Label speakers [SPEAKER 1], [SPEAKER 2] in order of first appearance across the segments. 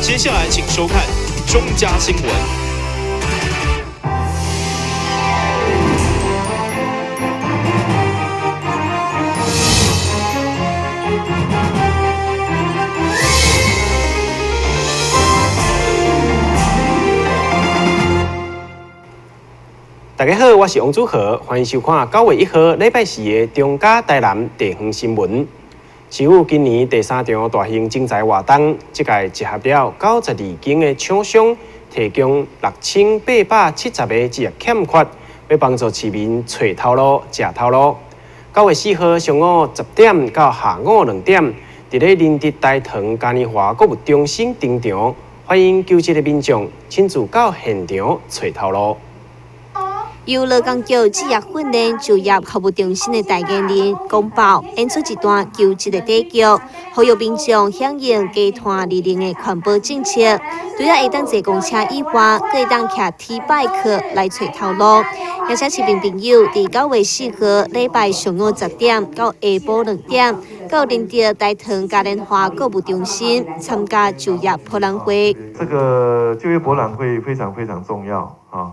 [SPEAKER 1] 接下來請收看中嘉新聞。
[SPEAKER 2] 大家好，我是王祖豪，歡迎收看9月1號禮拜四的中嘉台南地方新聞。市府今年第三場大型徵才活動，這屆集合了92間的廠商，提供6870個職業欠缺，欲幫助市民揣頭路、食頭路。9月4號上午10點到下午2點，佇咧林竹大塘嘉年華購物中心登場，歡迎求職的民眾親自到現場揣頭路。
[SPEAKER 3] 由勞工局職業訓練就業服務中心的代言人公報演出一段求職的短劇，呼籲民眾響應低碳綠能的環保政策。除了會當坐公車以外，閣會當騎 T bike 來揣頭路。邀請市民朋友佇9月4號禮拜上午10點到下晡2點，到林竹大塘嘉年華購物中心參加就業博覽會。
[SPEAKER 4] 這個就業博覽會非常非常重要啊！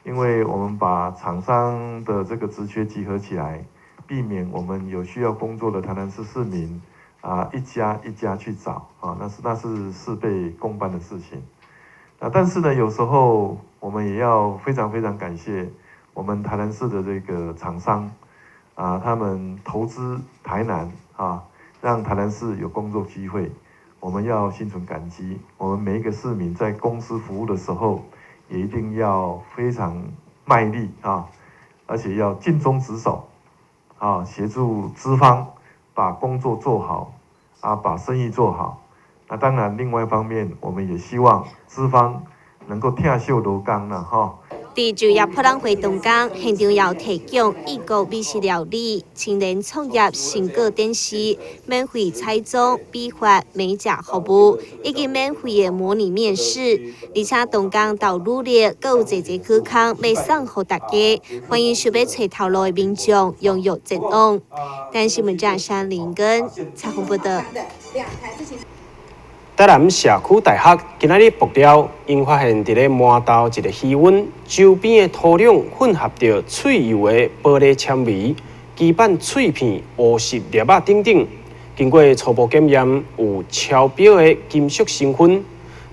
[SPEAKER 4] 因為我們把廠商的這個職缺集合起來，避免我們有需要工作的台南市市民啊，一家一家去找啊，那是事倍功半的事情。那但是呢，有時候我們也要非常非常感謝我們台南市的這個廠商啊，他們投資台南啊，讓台南市有工作機會，我們要心存感激。我們每一個市民在公司服務的時候，也一定要非常賣力啊，而且要盡忠職守啊，協助資方把工作做好啊，把生意做好。那當然，另外一方面，我們也希望資方能夠疼惜勞工啦，哈。
[SPEAKER 3] 佇就業博覽會當中，現場也有提供異國美食料理、青年創業成果展示、免費彩妝、美髮、美甲服務，以及免費的模擬面試。而且當天投履歷，閣有濟濟好康欲送予大家，歡迎想欲揣頭路的民眾踴躍前往。台新聞記者林根採訪報導。
[SPEAKER 2] 台南社區大學今仔日爆料，𪜶發現佇咧饃頭一個魚塭周邊的土壤混合著脆幼的玻璃纖維、基板碎片、烏色粒仔等等。經過初步檢驗，有超標的金屬成分。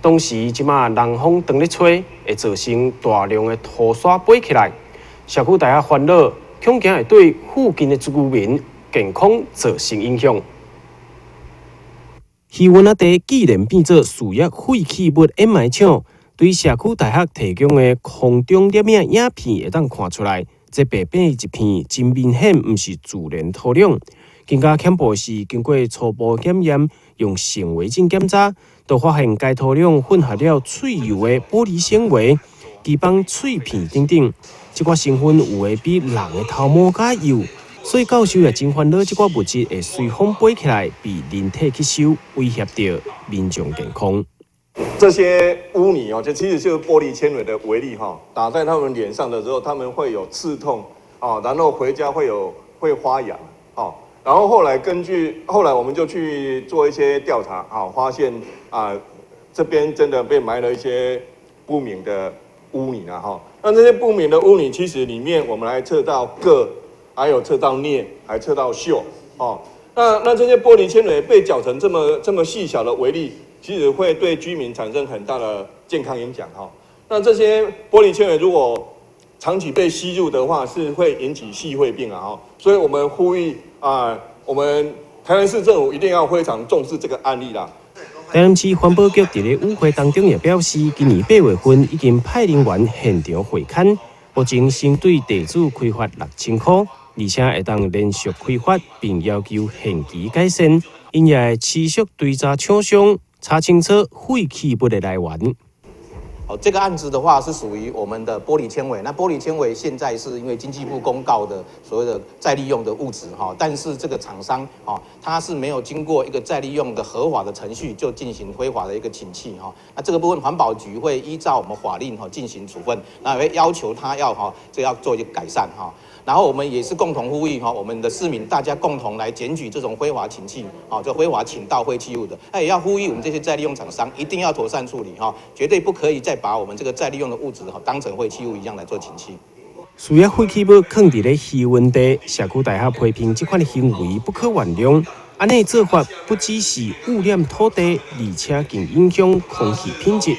[SPEAKER 2] 當時這馬南風當咧吹，會造成大量的土沙飛起來。社區大學煩惱，恐驚會對附近的居民健康造成影響。魚塭仔地既然變做事業廢棄物掩埋場，對社區大學提供的空中攝影影片會當看出來，這白白一片，真明顯毋是自然土壤。更加恐怖的是，經過初步檢驗，用顯微鏡檢查，都發現該土壤混合了脆幼的玻璃纖維、基板碎片等等，這寡成分有的比人的頭毛較幼。所以教授也真煩惱，這寡物質會隨風飛起來，被人體吸收，威脅著民眾健康。
[SPEAKER 5] 這些污泥哦，就其實就是玻璃纖維的微粒哈，打在他們臉上的時候，他們會有刺痛啊，然後回家會發癢，然後後來根據後來我們就去做一些調查，啊，發現啊，這邊真的被埋了一些不明的污泥啦，哈。那這些不明的污泥，其實裡面我們來測到鉻。還有測到鎳，還測到溴，哦，那這些玻璃纖維被攪成這麼這麼細小的微粒，其實會對居民產生很大的健康影響，哈。那這些玻璃纖維如果長期被吸入的話，是會引起矽肺病啊，哈。所以我們呼籲啊，我們台南市政府一定要非常重視這個案例啦。
[SPEAKER 2] 台南市環保局佇咧與會當中也表示，今年8月份已經派人員現場會勘，目前先對地主開罰6000塊。而且會當連續開罰，並要求限期改善。𪜶也會持續追查廠商，查清楚廢棄物的來源。
[SPEAKER 6] 哦，這個案子的話是屬於我們的玻璃纖維。那玻璃纖維現在是因為經濟部公告的所謂的再利用的物質哈，但是這個廠商哈，它是沒有經過一個再利用的合法的程序就進行非法的一個傾棄哈。那這個部分環保局會依照我們法令哈進行處分，那會要求他要哈，這要做一個改善哈。然後我們也是共同呼籲哈，我們的市民大家共同來檢舉這種非法傾棄，啊，這非法傾倒廢棄物的。那也要呼籲我們這些再利用廠商一定要妥善處理哈，絕對不可以再把我們這個再利用的物質哈當成廢棄物一樣來做傾棄。
[SPEAKER 2] 事業廢棄物囥佇咧魚塭地，社區大學批評這款的行為不可原諒。按呢做法不只是污染土地，而且更影響空氣品質。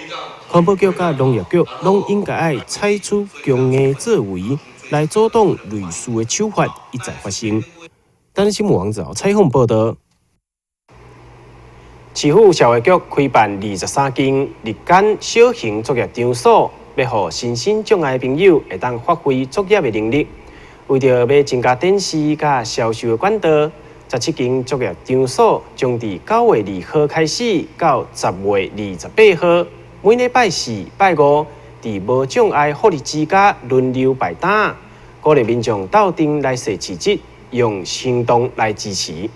[SPEAKER 2] 環保局佮農業局攏應該愛採取強硬作為，來阻擋類似的手法一再發生。等新聞網站採訪報導。市府社會局開辦23間日間小型作業場所，欲予身心障礙朋友會當發揮作業的能力。為著欲增加展示佮銷售的管道，17間作業場所將佇9月2號開始到10月28號，每禮拜四、拜五，佇無障礙福利之家輪流擺檔，鼓勵民眾鬥陣來踅市集，用行動來支持。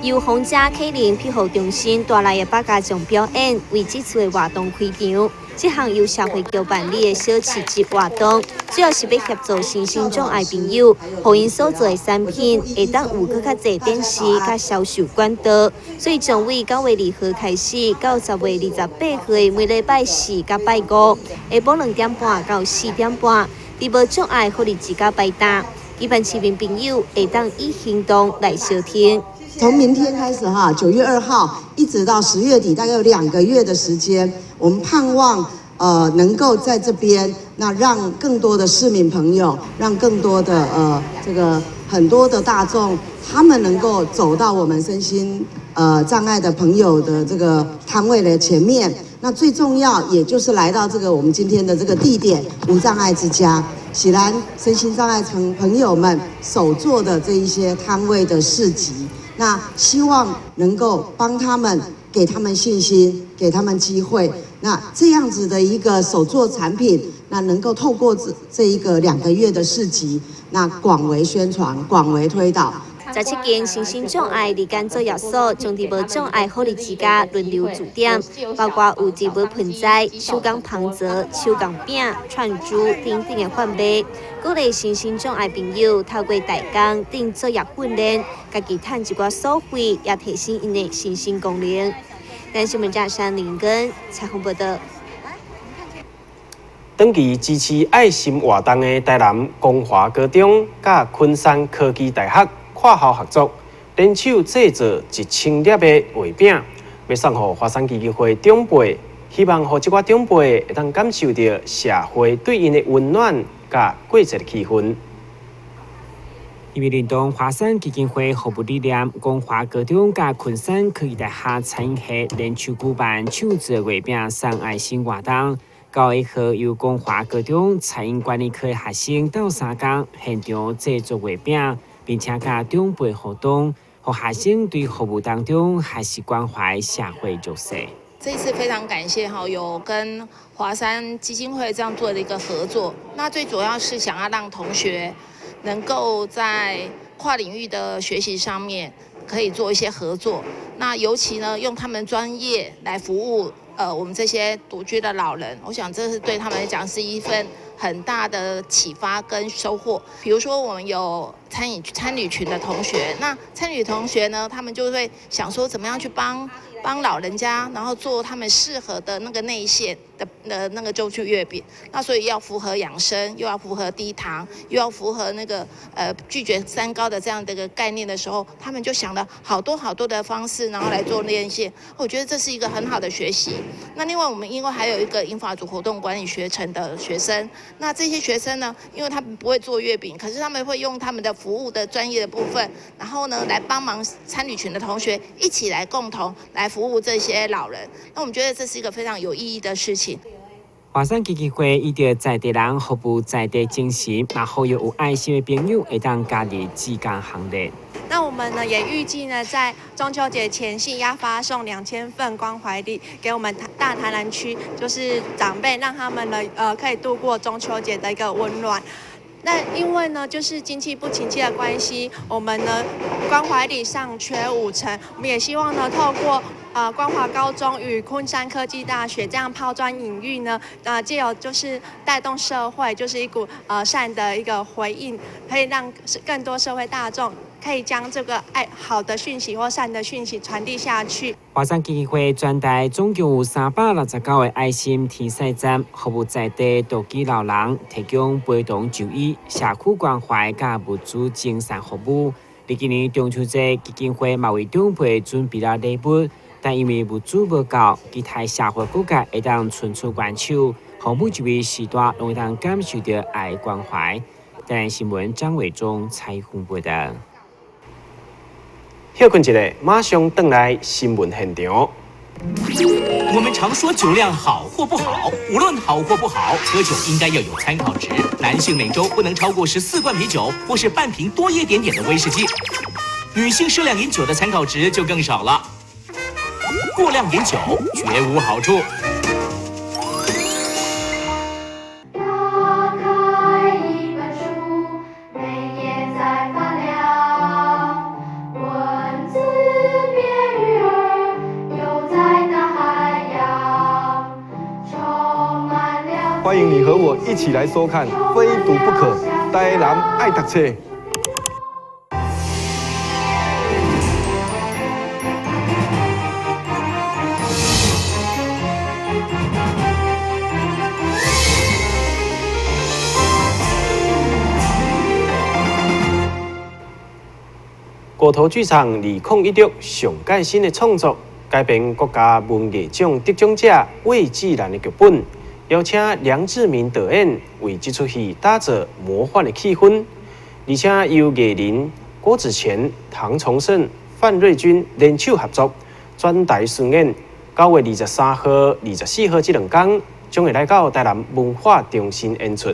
[SPEAKER 3] 由皇家啟靈庇護中心帶來的百家將表演，為這次的活動開場。這項由社會局辦理的小市集活動，主要是欲協助身心障礙朋友，予𪜶所做的產品會當有閣較濟展示佮銷售管道。所以將為9月2號開始，到10月28號的每禮拜四佮拜五，下晡2點半到4點半，佇無障礙福利之家擺檔，期盼市民朋友會當以行動來相挺。
[SPEAKER 7] 從明天開始哈，9月2號一直到10月底，大概有2個月的時間，我們盼望能夠在這邊，那讓更多的市民朋友，讓更多的這個很多的大眾，他們能夠走到我們身心障礙的朋友的這個攤位的前面。那最重要，也就是來到這個我們今天的這個地點無障礙之家，是咱身心障礙朋友們手做的這一些攤位的市集。那希望能夠幫他們，給他們信心，給他們機會。那這樣子的一個手作產品，那能夠透過這一個2個月的市集，那廣為宣傳，廣為推導。
[SPEAKER 3] 17間身心障礙日間作業所，將佇無障礙福利之家輪流駐點，包括有植物盆栽、手工縫製、手工餅、串珠等等的販賣，鼓勵身心障礙朋友透過代工等作業訓練，家己趁一寡所費，也提升𪜶的身心功能。台視新聞記者林根採訪報導。
[SPEAKER 2] 長期支持愛心活動的台南光華高中佮昆山科技大學跨校合作，聯手製作1000粒的月餅，欲送予華山基金會長輩，希望予這寡長輩會當感受著社會對𪜶的溫暖佮過節的氣氛。
[SPEAKER 8] 因為聯動華山基金會服務理念，光華高中佮昆山科技大學餐飲系聯手舉辦手做月餅送愛心活動。9月1號由光華高中餐飲管理科的學生鬥相共現場製作月餅，並且佮長輩互動，予學生對服務當中學習關懷社會弱勢。
[SPEAKER 9] 這一次非常感謝哈，有跟華山基金會這樣做的一個合作。那最主要是想要讓同學能夠在跨領域的學習上面可以做一些合作。那尤其呢，用他們專業來服務我們這些獨居的老人，我想這是對他們來講是一份很大的啟發跟收穫。比如說，我們有餐飲餐旅群的同學，那餐旅同學呢，他們就會想說怎麼樣去幫幫老人家，然後做他們適合的那個內餡的那個中秋月餅。那所以要符合養生，又要符合低糖，又要符合那個拒絕三高的這樣的一個概念的時候，他們就想了好多好多的方式，然後來做內餡。我覺得這是一個很好的學習。那另外我們因為還有一個銀髮族活動管理學程的學生，那這些學生呢，因為他們不會做月餅，可是他們會用他們的服務的專業的部分，然後呢來幫忙餐旅群的同學一起來共同來服務這些老人。那我們覺得這是一個非常有意義的事情。
[SPEAKER 8] 華山基金會以著在地人服務在地精神，嘛呼籲有愛心的朋友會當加入志工行列。
[SPEAKER 10] 那我們呢也預計呢，在中秋節前夕要發送2000份關懷禮給我們大台南區，就是長輩，讓他們呢可以度過中秋節的一個溫暖。那因為呢，就是經濟不景氣的關係，我們呢關懷禮尚缺五成，我們也希望呢透過光華高中與昆山科技大學這樣拋磚引玉呢，藉由就是帶動社會，就是一股善的一個回應，可以讓更多社會大眾可以將這個愛好的訊息或善的訊息傳遞下去。
[SPEAKER 8] 華山基金會全台總共有369個愛心天使站，服務在地獨居老人，提供陪同就醫、社區關懷佮物資精善服務。佇今年中秋節，基金會嘛為長輩準備了禮物，但因為物資無夠，期待社會各界會當伸出援手，予每一位序大攏會當感受著愛關懷。台南新聞張偉忠採訪報導。
[SPEAKER 2] 歇睏一下，馬上轉來新聞現場。
[SPEAKER 1] 我們常說酒量好或不好，無論好或不好，喝酒應該要有參考值。男性每週不能超過14罐啤酒，或是半瓶多一點點的威士忌。女性適量飲酒的參考值就更少了。過量飲酒絕無好處。
[SPEAKER 11] 打開一本書，每頁在發亮，文字變魚兒，游在大海洋，充滿了。
[SPEAKER 5] 歡迎你和我一起來收看《非讀不可》，台南愛讀冊。
[SPEAKER 2] 果陀劇場2016上蓋新的創作，改編國家文藝獎得獎者魏志蘭的劇本，邀請梁志明導演為這齣戲打造魔幻的氣氛，而且由藝人郭子乾、唐崇盛、范瑞君聯手合作，全台巡演。9月23號、24號這兩天，將會來到台南文化中心演出。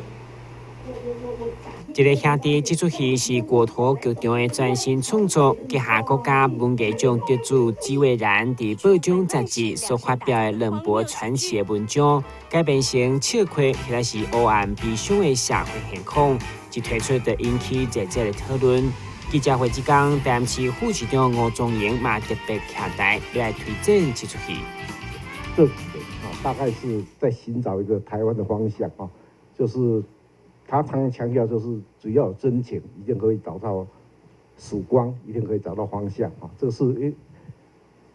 [SPEAKER 8] 這个兄弟這齣戲是果陀劇場的全新創作，結合國家文藝獎得主紀蔚然佇報章雜誌所發表的兩部傳奇的文章，改編成笑謨或者是黑暗悲傷的社會現況，一推出就引起熱烈的討論。記者會這工，台南市副市長吳宗榮嘛特別徛台來推薦這齣戲。
[SPEAKER 12] 這幾年啊，大概是在尋找一個台灣的方向啊，就是。他常常強調，就是只要有真情，一定可以找到曙光，一定可以找到方向啊！這是一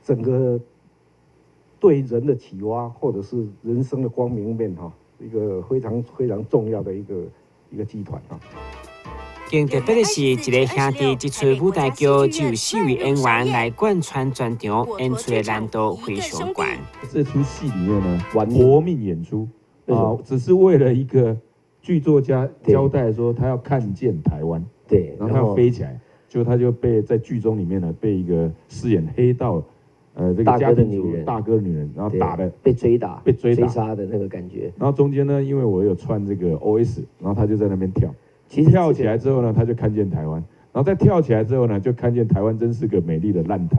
[SPEAKER 12] 整個對人的啟發，或者是人生的光明面哈，一個非常非常重要的一個集團啊。
[SPEAKER 8] 更特別的是，一个兄弟這齣舞台劇只有四位演員來貫穿全場，演出的難度非常懸。
[SPEAKER 13] 這齣戲裡面呢，搏命演出啊，只是為了一個。劇作家交代說，他要看見台灣，對，然後他要飛起來，就他就被在劇中裡面呢，被一個飾演黑道，這個家庭主大哥女人，然後打的
[SPEAKER 14] 被追打、
[SPEAKER 13] 被追
[SPEAKER 14] 打、追殺的那個感覺。
[SPEAKER 13] 然後中間呢，因為我有穿這個 OS，然後他就在那邊跳，跳起來之後呢，他就看見台灣，然後再跳起來之後呢，就看見台灣真是個美麗的爛灘，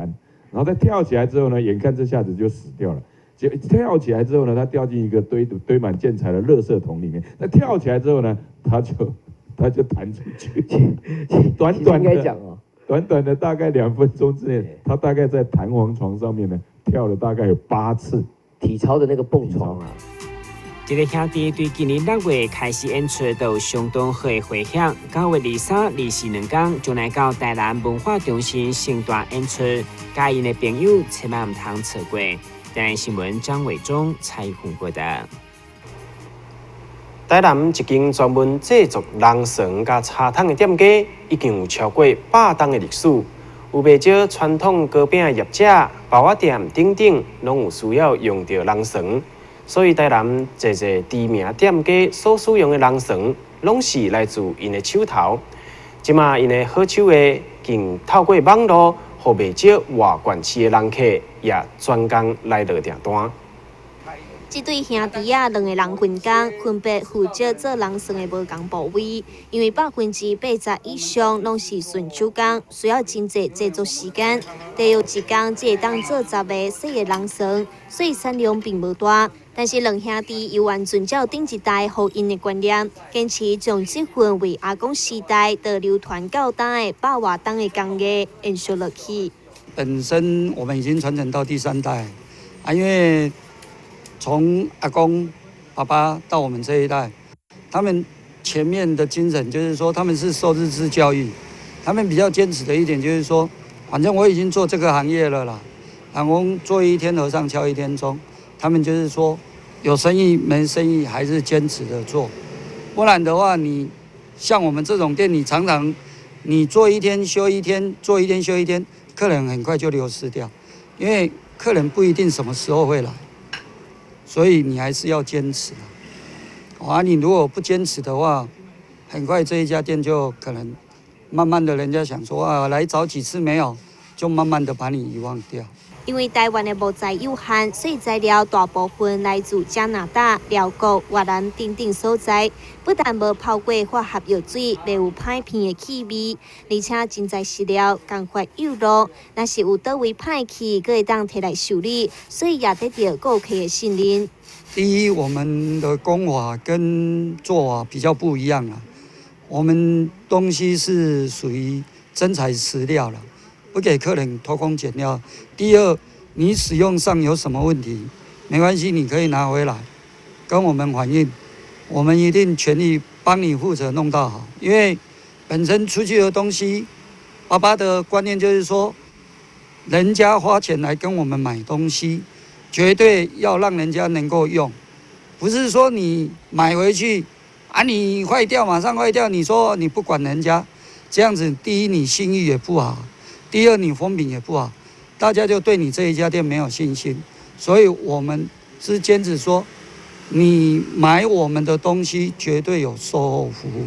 [SPEAKER 13] 然後再跳起來之後呢，眼看這下子就死掉了。就跳起來之後呢，他掉進一個堆滿建材的垃圾桶裡面。那跳起來之後呢，他就彈出去。短短的，短短的大概2分鐘之內，他大概在彈簧床上面呢跳了大概有8次。
[SPEAKER 14] 體操的那個蹦床啊。
[SPEAKER 8] 這个兄弟對今年6月開始演出都有相當好的迴響。9月23、24兩天，將來到台南文化中心盛大演出，佮𪜶的朋友千萬毋通錯過。台南新聞張偉忠採訪報導。
[SPEAKER 2] 台南一間專門製作龍床佮茶桶的店家，已經有超過100冬的歷史。有袂少傳統糕餅的業者、包仔店等等，攏有需要用著龍床。所以台南濟濟知名店家所使用的龍床，攏是來自𪜶的手頭。這馬𪜶的好手藝，竟透過網路，予袂少外縣市的人客也專工來落訂單。
[SPEAKER 3] 這對兄弟仔兩個人分工，分別負責做籠床的無仝部位，因為80%以上攏是純手工，需要真濟製作時間。大約一工只會當做10個細的籠床，所以產量並無大。但是兩兄弟猶原遵照頂一代予𪜶的觀念，堅持將這份為阿公時代就流傳到今的百外冬的工藝延續落去。
[SPEAKER 15] 本身我們已經傳承到第三代啊，因為從阿公、爸爸到我們這一代，他們前面的精神就是說，他們是受日治教育，他們比較堅持的一點就是說，反正我已經做這個行業了啦，阿公做一天和尚敲一天鐘，他們就是說，有生意沒生意還是堅持的做，不然的話，你像我們這種店，你常常你做一天休一天，做一天休一天，客人很快就流失掉，因為客人不一定什麼時候會來。所以你還是要堅持啊！你如果不堅持的話，很快這一家店就可能慢慢的，人家想說啊，來找幾次沒有，就慢慢的把你遺忘掉。
[SPEAKER 3] 因為台灣的木材有限，所以材料大部分來自加拿大、寮國、越南等等所在。不但無泡過化學藥水，袂有歹鼻的氣味，而且真材實料，工法幼路。若是有佗位歹去，閣會當提來修理，所以也得到顧客的信任。
[SPEAKER 15] 第一，我們的工法跟做法比較不一樣啊，我們東西是屬於真材實料了。不給客人偷工減料。第二，你使用上有什麼問題，沒關係，你可以拿回來跟我們反映，我們一定全力幫你負責弄到好。因為本身出去的東西，爸爸的觀念就是說，人家花錢來跟我們買東西，絕對要讓人家能夠用，不是說你買回去啊，你壞掉馬上壞掉，你說你不管人家，這樣子，第一你信譽也不好。第二，你風評也不好，大家就對你這一家店沒有信心，所以我們是堅持說，你買我們的東西絕對有售後服務。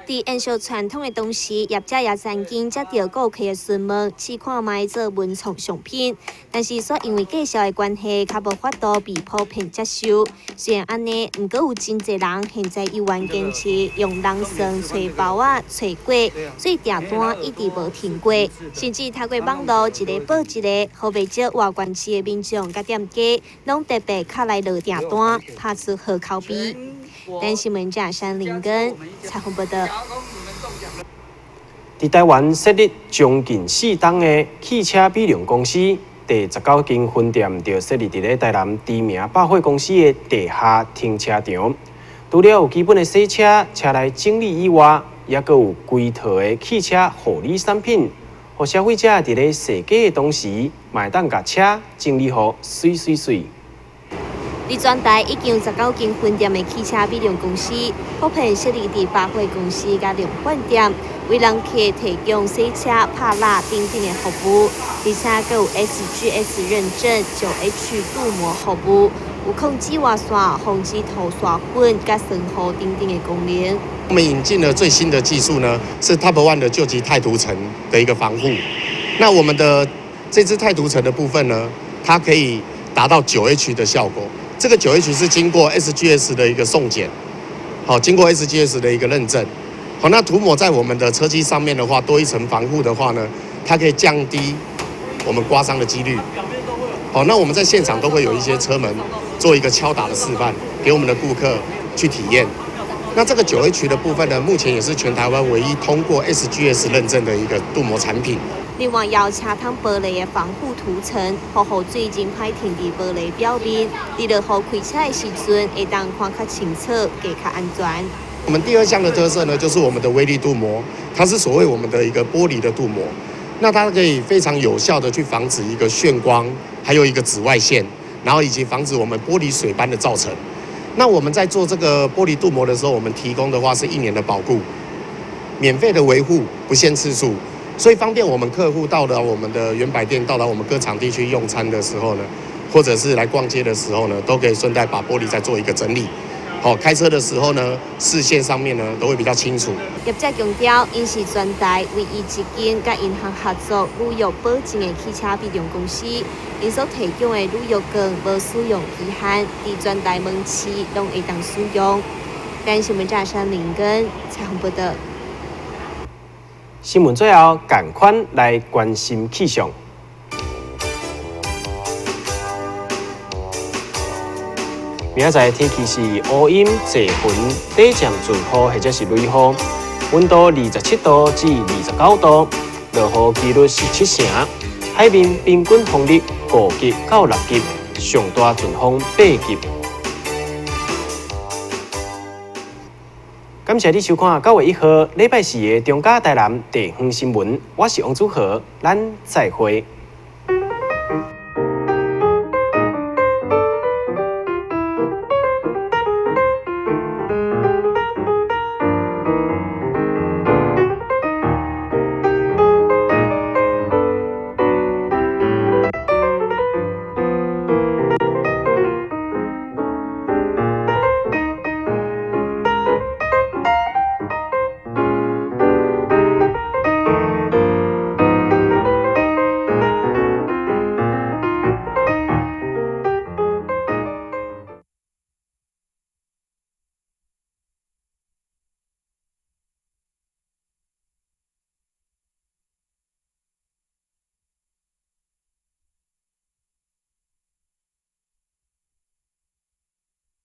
[SPEAKER 3] 佇延續傳統的同時，業者也曾經接著顧客的詢問，試看覓做文創商品，但是煞因為價數的關係，較無法度被普遍接受。雖然按呢，毋過有真濟人現在猶原堅持用籠床揣包仔、揣粿，所以訂單一直無停過，甚至透過網路一个報一个，予袂少外縣市的民眾佮店家，攏特別敲來落訂單，拍出好口碑。等新聞記者山林根採訪報道。
[SPEAKER 2] 佇台灣設立將近4冬的汽車美容公司，第19間分店就設立佇咧台南知名百貨公司的地下停車場。除了有基本的洗車、車內整理以外，也閣有規套的汽車護理產品，予消費者佇咧踅街的同時，嘛會當共車整理予媠媠媠。
[SPEAKER 3] 佇全台已經有19間分店的汽車美容公司，普遍設立佇百貨公司佮量販店，為人客提供洗車、拍蠟等等的服務，而且閣有 SGS 認證、9H 鍍膜服務，有控紫外線、防止塗刷粉佮酸雨等等的功能。
[SPEAKER 16] 我們引進了最新的技術呢，是 Top One 的救急鈦塗層的一個防護。那我們的這支鈦塗層的部分呢，它可以達到9H 的效果。這個9H 是經過 SGS 的一個送檢，好，經過 SGS 的一個認證，好，那塗抹在我們的車機上面的話，多一層防護的話呢，它可以降低我們刮傷的幾率。好，那我們在現場都會有一些車門做一個敲打的示範，給我們的顧客去體驗。那這個9H 的部分呢，目前也是全台灣唯一通過 SGS 認證的一個鍍膜產品。
[SPEAKER 3] 另外，有車窗玻璃的防護塗層，予雨水真歹停佇玻璃表面，佇落雨開車的時陣，會當看較清楚，更較安全。
[SPEAKER 16] 我們第二項的特色呢，就是我們的微粒鍍膜，它是所謂我們的一個玻璃的鍍膜，那它可以非常有效的去防止一個眩光，還有一個紫外線，然後以及防止我們玻璃水斑的造成。那我們在做這個玻璃鍍膜的時候，我們提供的話是1年的保固，免費的維護，不限次數。所以方便我們客戶到了我們的遠百店，到達我們各場地去用餐的時候呢，或者是來逛街的時候呢，都可以順帶把玻璃再做一個整理。好，開車的時候呢，視線上面呢都會比較清楚。
[SPEAKER 3] 業者強調，𪜶是全台唯一一間佮銀行合作履約保證的汽車費用公司，𪜶所提供的履約券無使用期限，佇全台門市攏會當使用。台新聞記者林根採訪報道。
[SPEAKER 2] 新聞最後，趕快來關心氣象。明仔載天氣是烏陰濟雲，短暫陣雨或者是雷雨，溫度27度至29度，落雨幾率是7成。海面平均風力5級到6級，上大陣風8級。感謝你收看9月1號禮拜四的中嘉台南地方新聞，我是王祖豪，咱再會。